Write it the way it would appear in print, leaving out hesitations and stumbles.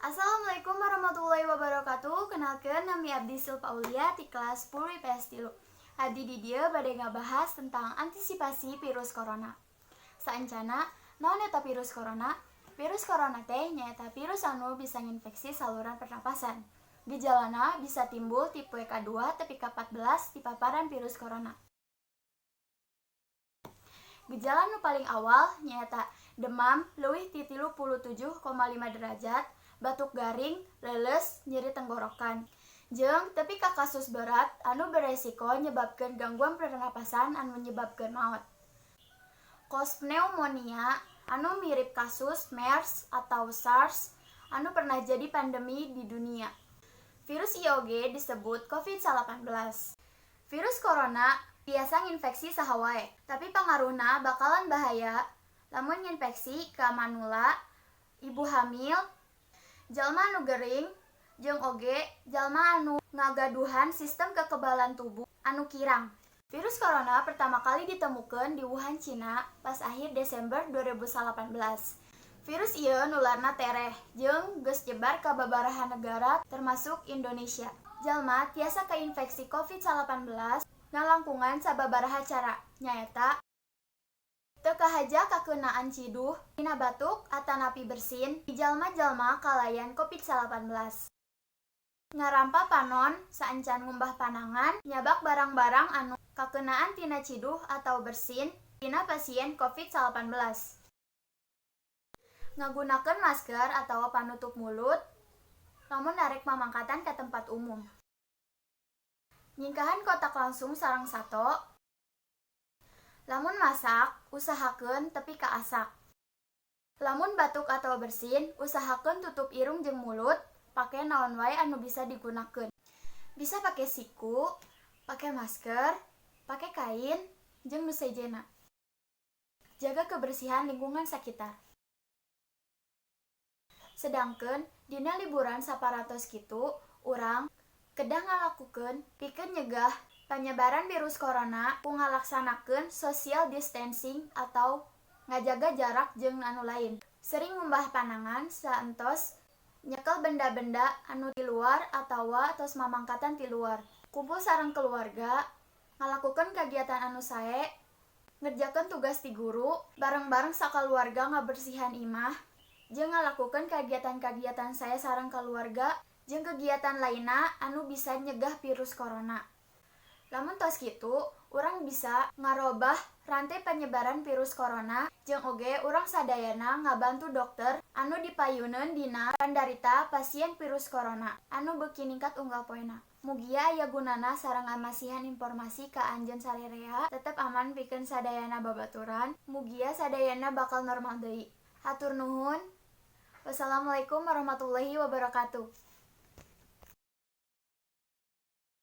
Assalamualaikum warahmatullahi wabarakatuh. Kenalkeun, nami abdi Silpa Aulia ti kelas 10 IPS 3. Abdi di dieu bade ngabahas tentang antisipasi virus corona. Saancana, naon eta virus corona? Virus corona teh nyaeta virus anu bisa nginfeksi saluran pernapasan. Gejalana bisa timbul ti poe ka-2 tepi ka 14 ti paparan virus corona. Gejala nu paling awal nyaeta demam leuwih ti 37,5 derajat, batuk garing, leuleus, nyeri tenggorokan. Jeung tepi ka kasus berat anu beresiko nyebabkeun gangguan pernapasan anu nyebabkeun maot. Kos pneumonia anu mirip kasus MERS atau SARS anu pernah jadi pandemi di dunia. Virus ieu oge disebut COVID-19. Virus corona biasa nginfeksi saha wae, tapi pangaruhna bakalan bahaya lamun nginfeksi ka manula, ibu hamil, jalma anu gering, jeung oge jalma anu ngagaduhan sistem kekebalan tubuh anu kirang. Virus corona pertama kali ditemukeun di Wuhan, Cina, pas akhir Desember 2018. Virus ieu nularna tereh jeung geus nyebar ka babaraha negara, termasuk Indonesia. Jalma tiasa kainfeksi COVID-19 ngalangkungan sababaraha cara, nyaeta teu kahaja kakeunaan ciduh tina batuk atanapi bersin di jalma-jalma kalayan COVID-19. Ngarampa panon saacan ngumbah panangan, nyabak barang-barang anu kakeunaan tina ciduh atau bersin tina pasien COVID-19. Ngagunakeun masker atawa panutup mulut lamun arek mamangkatan ka tempat umum. Nyingkahan kontak langsung sareng sato. Lamun masak, usahakeun tepi ka asak. Lamun batuk atau bersin, usahakeun tutup irung jeung mulut pake naon wae anu bisa digunakeun. Bisa pake siku, pake masker, pake kain, jeung nu sejenna. Jaga kebersihan lingkungan sakitar. Sedangkeun dina liburan saparatos kitu, urang kedah ngalakukeun pikeun nyegah panyebaran virus corona ku ngalaksanakeun social distancing atau ngajaga jarak jeung anu lain. Sering ngumbah panangan saentos nyekel benda-benda anu ti luar atawa tos mamangkatan ti luar. Kumpul sareng keluarga, ngalakukeun kagiatan anu sae, ngerjakeun tugas ti guru, bareng-bareng sakaluarga ngabersihan imah, jeung ngalakukeun kagiatan-kagiatan sae sareng kaluarga jeung kegiatan lainna anu bisa nyegah virus corona. Lamun tos kitu, urang bisa ngarobah rantai penyebaran virus corona, jeung oge urang sadayana ngabantu dokter anu dipayuneun dina pandarita pasien virus corona anu beuki ningkat unggal poena. Mugia aya gunana sareng ngamasihan informasi ka anjeun sararea. Tetep aman pikeun sadayana babaturan. Mugia sadayana bakal normal deui. Hatur nuhun. Wassalamualaikum warahmatullahi wabarakatuh.